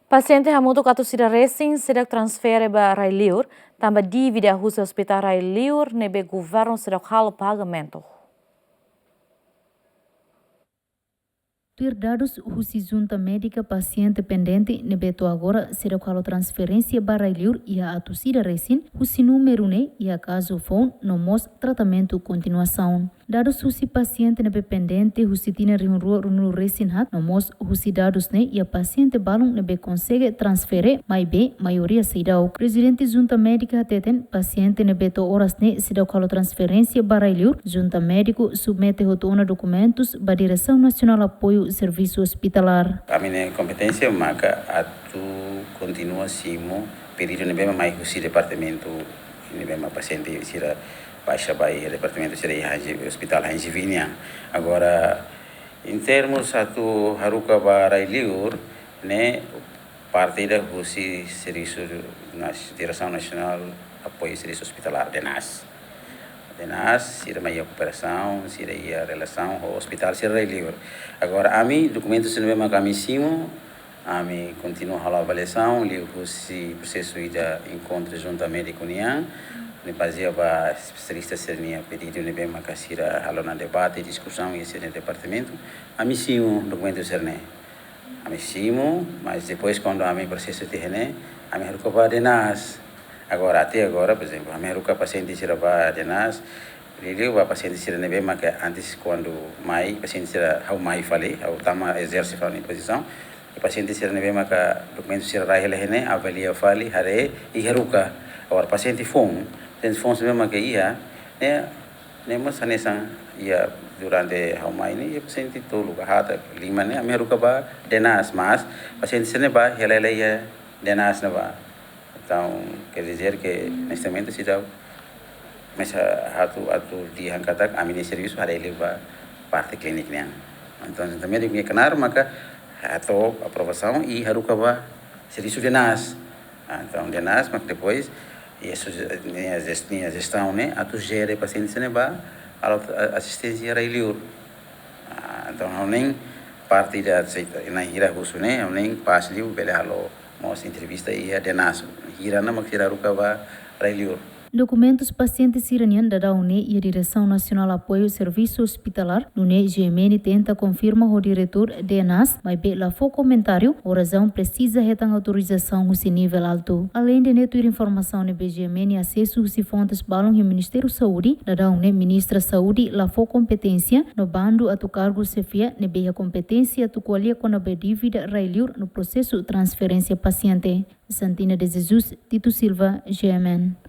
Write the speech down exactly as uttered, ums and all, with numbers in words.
Pasiente hamutuk atus ida resin seidauk transfere ba rai-liur, tanba dívida husi Hospital Rai-Liur ne'ebé governu seidauk halo pagamentu. Tuir dadus husi Junta Médika, pasiente pendente ne'ebé to'o agora seidauk halo transferénsia ba rai-liur iha atus ida resin, husi númeru ne'e iha kazu foun no mós tratamentu kontinuasaun. Dadus husi pasiente ne'ebé pendente husi tinan rihun rua ruanulu resin haat, no mós husi dadus ne'e iha pasiente balun ne'ebé konsege transfere, maibé maioria seidauk. Prezidente Junta Médika hateten, pasiente ne'ebé to'o oras ne'e seidauk halo transferénsia ba rai-liur, Junta Médika submete hotu ona dokumentus ba Diresaun Nasionál Apoiu Servisu Ospitalar. Ami-nia kompeténsia maka atu kontinua simu pedidu ne'ebé mai husi departamentu ne'ebé mak pasiente sira baixa ba iha departamentu sira iha Hanji-, Hospital Hanjivini nian. Agora, em termos atu haruka ba rai-liur, ne'e parte ida husi Servisu Nas-, Diresaun Nasionál Apoiu Servisu Ospitalar, DNAS. DNAS, sira mak iha kooperasaun, sira iha relasaun ho ospitál sira rai-liur. Agora, ami, dokumentu sira ne'ebé mak ami simu, ami kontinua halo avaliasaun, liuhusi prosesu ida enkontru Junta Médika nian, ne'e bazeia ba espesialista sira-nia pedidu ne'ebé maka sira halo ona debate, diskusaun iha sira-nia departamentu, ami simu dokumentu sira-ne'e. Ami simu, mas depois kuandu ami prosesu tiha ne'e, ami haruka ba DNAS. Agora, até agora, por ezemplu, ami haruka pasiente sira ba DNAS, liuliu ba pasiente sira ne'ebé maka antes kuandu mai, pasiente sira ha'u mai fali, ha'u tama ezerse fali pozisaun, pasiente sira ne'ebé maka dokumentu sira rai hela iha ne'e, avalia fali, haree, i haruka. Agora, pasiente foun, pasiente foun sira ne'ebé maka iha, ne'e, ne'e mós hanesan iha durante ha'u mai ne'e, iha pasiente tolu ka haat ka lima ne'e, ami haruka ba DNAS, mas pasiente sira-ne'e ba hela hela iha DNAS ne'ebá. Entaun, quer dizer que neste momento seidauk, mas atu, atu dehan katak ami-nia servisu haree liu ba parte klínika nian. Entaun, Junta Médika nia knaar maka hato'o aprovasaun i haruka ba servisu DNAS. Ah, entaun, DNAS, mas depois, iha suj-, nia jest-, nia jestaun ne'e atu jere pasiente sira-ne'e ba halo a-, asisténsia rai-liur. Ah, entaun, ha'u-nia parte ida sei, na'in hira husu ne'e, ha'u-nia pas liu bele halo mós entrevista iha DNAS. Hira ona mak sira haruka ba rai-liur. Dokumentus pasiente sira-nian daudaun ne'e iha Diresaun Nasionál Apoiu Servisu Ospitalar, nune'e GMN tenta konfirma ho diretór DNAS, maibé la fó komentáriu, ho razaun presiza hetan autorizasaun husi nivel altu. Aleinde ne'e, tuir informasaun ne'ebé GMN asesu husi fontes balun iha Ministériu Saúde, daudaun ne'e Ministra Saúde la fó kompeténsia no bandu atu kargu xefia ne'ebé iha kompeténsia atu ko'alia kona-ba dívida rai-liur no prosesu transferénsia pasiente. Santina de Jesus, Tito Silva, GMN.